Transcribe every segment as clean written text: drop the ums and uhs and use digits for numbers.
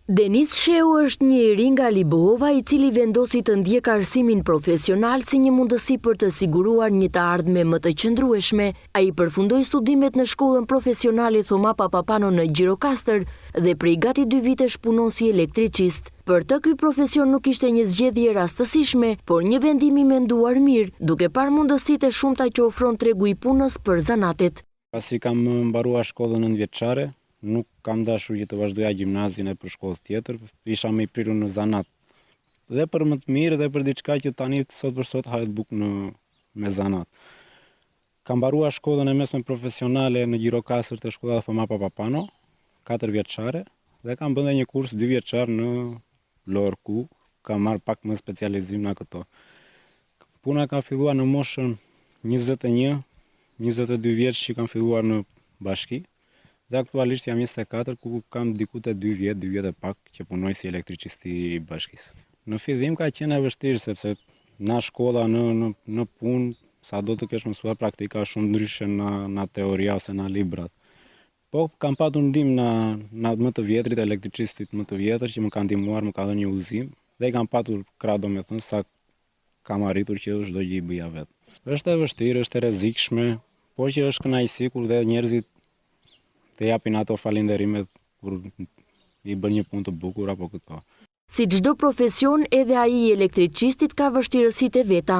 Denis Shehu është një i ri nga Libohova i cili vendosi të ndjekë arsimin profesional si një mundësi për të siguruar një të ardhme më të qëndrueshme. Ai përfundoi studimet në shkollën profesionale Thoma Papapano në Gjirokastër dhe prej gati dy vitesh punon si elektricist. Për të ky profesion nuk ishte një zgjedhje e rastësishme, por një vendim i menduar mirë, duke parë mundësitë e shumta që ofron tregu i punës për zanatet. Pasi kam mbaruar shkollën nëntëvjeçare, nuk kam dashur që të vazhdoja gjimnazin e për shkollë tjetër, isha më i prirur në zanat. Dhe për më të mirë dhe për diçka që tani sot për sot hahet bukë në me zanat. Kam mbaruar shkollën e mesme profesionale në Gjirokastër te shkolla Thoma Papapano, 4 vjeçare, dhe kam bërë një kurs 2 vjeçar në Vlorë ku kam marrë pak më specializim në këto. Puna ka filluar në moshën 21, 22 vjeç që kam filluar në bashki dhe aktualisht jam 24 ku kam diku te 2 vjet, 2 vjet e pak që punoj si elektricist i bashkisë. Në fillim ka qenë e vështirë sepse na shkolla në në në punë sa do të kesh mësuar praktika shumë ndryshe na na teoria ose na librat. Po kam patur ndihmë na na më të vjetrit, elektricistit më të vjetër që më kanë ndihmuar, më ka dhënë një udhëzim dhe i kam patur krah domethënë sa kam arritur që çdo gjë i bëja vetë. Është e vështirë, është e rrezikshme, por që është kënaqësi kur dhe njerëzit të japin ato falënderimet kur i bën një punë të bukur apo këto. Si çdo profesion, edhe ai i elektricistit ka vështirësitë e veta.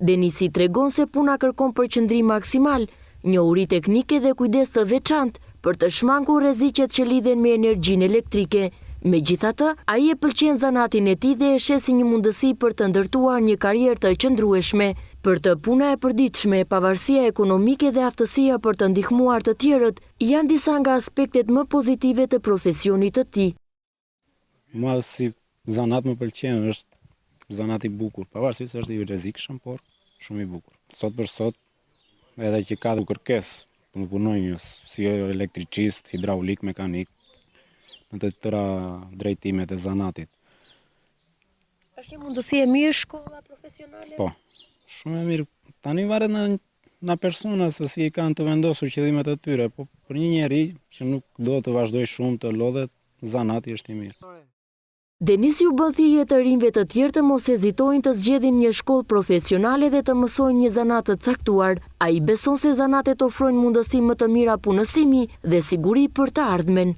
Denisi tregon se puna kërkon përqendrim maksimal, njohuri teknike dhe kujdes të veçantë për të shmangur rreziqet që lidhen me energjinë elektrike. Megjithatë, ai e pëlqen zanatin e tij dhe e sheh si një mundësi për të ndërtuar një karrierë të qëndrueshme. Për të, puna e përditshme, pavarësia ekonomike dhe aftësia për të ndihmuar të tjerët janë disa nga aspektet më pozitive të profesionit të tij. Mua si zanat më pëlqen, është zanat i bukur, pavarësisht se është i rrezikshëm, por shumë i bukur. Sot për sot, edhe që ka kërkesë për punonjës, si elektricist, hidraulik, mekanik, në të tëra drejtimet e zanatit. Është një mundësi e mirë shkolla profesionale? Po, shumë e mirë. Tani varet në na persona se si i kanë të vendosur qëllimet e tyre, po për një njeri që nuk do të vazhdojë shumë të lodhet, zanati është i mirë. Denisi u bën thirrje të rinjve të tjerë të mos hezitojnë të zgjedhin një shkollë profesionale dhe të mësojnë një zanat të caktuar. Ai beson se zanatet ofrojnë mundësi më të mira punësimi dhe siguri për të ardhmen.